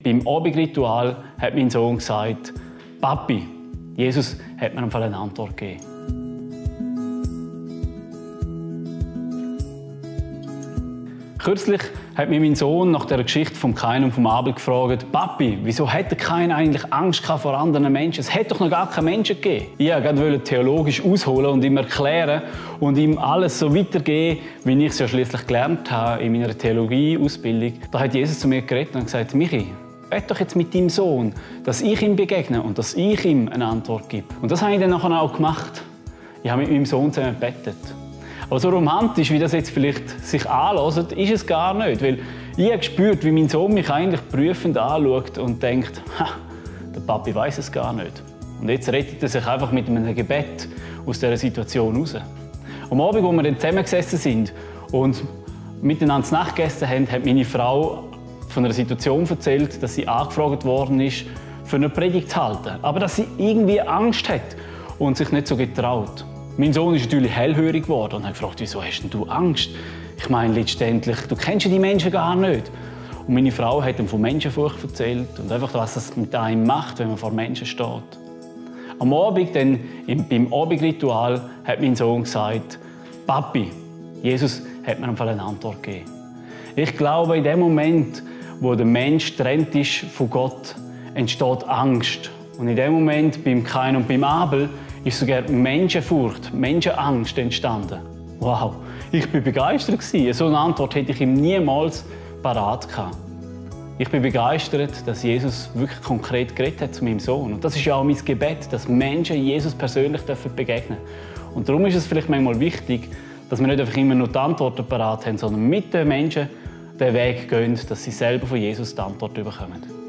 Beim Abendritual hat mein Sohn gesagt: Papi, Jesus hat mir eine Antwort gegeben. Kürzlich hat mich mein Sohn nach der Geschichte vom Kain und vom Abel gefragt: Papi, wieso hätte Kain eigentlich Angst vor anderen Menschen? Es hätte doch noch gar keine Menschen gegeben. Ich wollte gerade theologisch ausholen und ihm erklären und ihm alles so weitergeben, wie ich es ja schließlich gelernt habe in meiner Theologieausbildung. Da hat Jesus zu mir geredet und gesagt: Michi, bete doch jetzt mit deinem Sohn, dass ich ihm begegne und dass ich ihm eine Antwort gebe. Und das habe ich dann nachher auch gemacht. Ich habe mit meinem Sohn zusammen gebetet. Aber so romantisch, wie das jetzt vielleicht sich anhört, ist es gar nicht. Weil ich habe gespürt, wie mein Sohn mich eigentlich prüfend anschaut und denkt: der Papi weiß es gar nicht. Und jetzt rettet er sich einfach mit einem Gebet aus dieser Situation raus. Am Abend, wo wir dann zusammengesessen sind und miteinander zu Nacht gegessen haben, hat meine Frau von einer Situation erzählt, dass sie angefragt worden ist, für eine Predigt zu halten. Aber dass sie irgendwie Angst hat und sich nicht so getraut. Mein Sohn ist natürlich hellhörig geworden und hat gefragt: Wieso hast denn du Angst? Ich meine, letztendlich, du kennst ja die Menschen gar nicht. Und meine Frau hat ihm von Menschenfurcht erzählt und einfach, was es mit einem macht, wenn man vor Menschen steht. Am Abend, dann, beim Abendritual, hat mein Sohn gesagt: Papi, Jesus hat mir eine Antwort gegeben. Ich glaube, in dem Moment, wo der Mensch getrennt ist von Gott, entsteht Angst. Und in dem Moment, beim Kain und beim Abel, ist sogar Menschenfurcht, Menschenangst entstanden. Wow, ich bin begeistert. So eine Antwort hätte ich ihm niemals parat gehabt. Ich bin begeistert, dass Jesus wirklich konkret geredet hat zu meinem Sohn. Und das ist ja auch mein Gebet, dass Menschen Jesus persönlich begegnen dürfen. Und darum ist es vielleicht manchmal wichtig, dass wir nicht einfach immer nur die Antworten parat haben, sondern mit den Menschen den Weg gehen, dass sie selber von Jesus die Antwort bekommen.